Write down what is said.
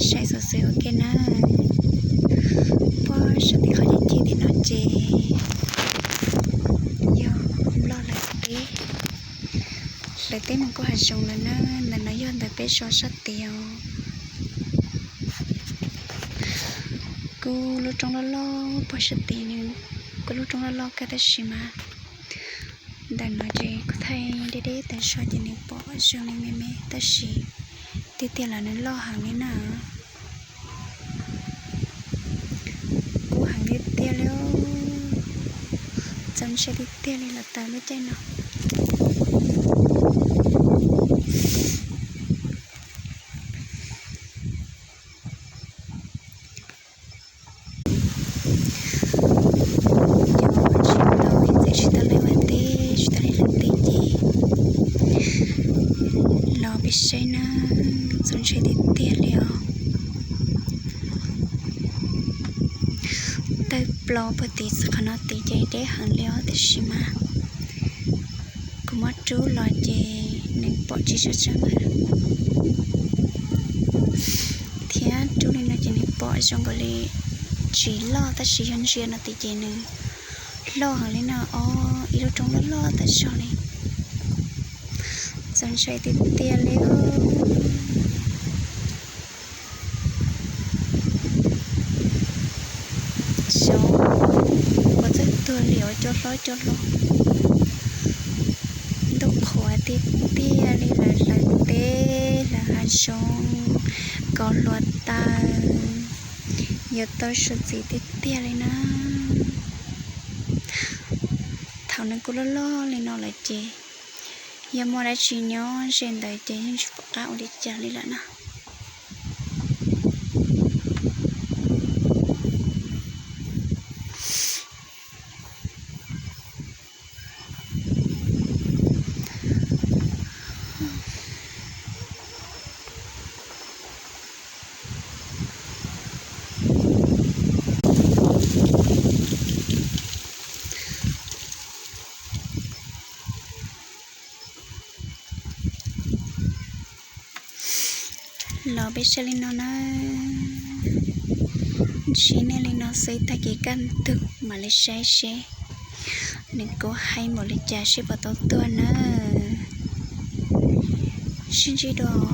Saib xov xwm ua ke na. Puag sab tim qhov cig cig tim no ces yog loj lawm teb, lawv teb mus kuj hav zoov lawm na. Ntawm no yog ntawm peb zos sab tid os. Kuj lub roob loj loj puag sab tid, kuj lub roob loj loj kawg tab sis mas ntawm no ces kuv thaij deb deb tas zog ces nws pom zoo li me me tab sis tiag tiag los nws loj heev li na. Kub heev tiag tiag li. Txaus ntshai tiag tiag li los tau lub caij no. Cov tsis tau txiav tsis tau lawm ua teb tsis tau li lawm teb ces los peb saib na. Txaus ntshai tiag tiag li os. Tawg plo puag tim qhov no tid ces deb heev li os tab sis mas kuv muab rub los ces nws pom tsis tseeb tseeb lawm. Thiab rub li no ces nws pom zoo nkaus li tsis loj tab sis yog ntsia no tid ces nws loj heev li no os, ib lub roob loj loj tas zog li. Txaus ntshai tiag tiag li. Xyov puas txawj tuag li os cov hlob cov hlob. Ntuj qhuav tiag tiag li, lawv hlawv teb hlawv hav zoov, kov hluav taws, yuav tau sawv txim tiag tiag li na. Thaum nws kuj loj loj li no lawm ces yog muaj dab tsi nyob ze ntawd ces yeej tsis pom qab ua li cas li lawm na. Los peb saib li no na. Ntsib nej li no xwb tag kis kaj ntug mam li saib seb nws kuj haib npaum li cas seb puas tau tuag na. Sib ntsib dua.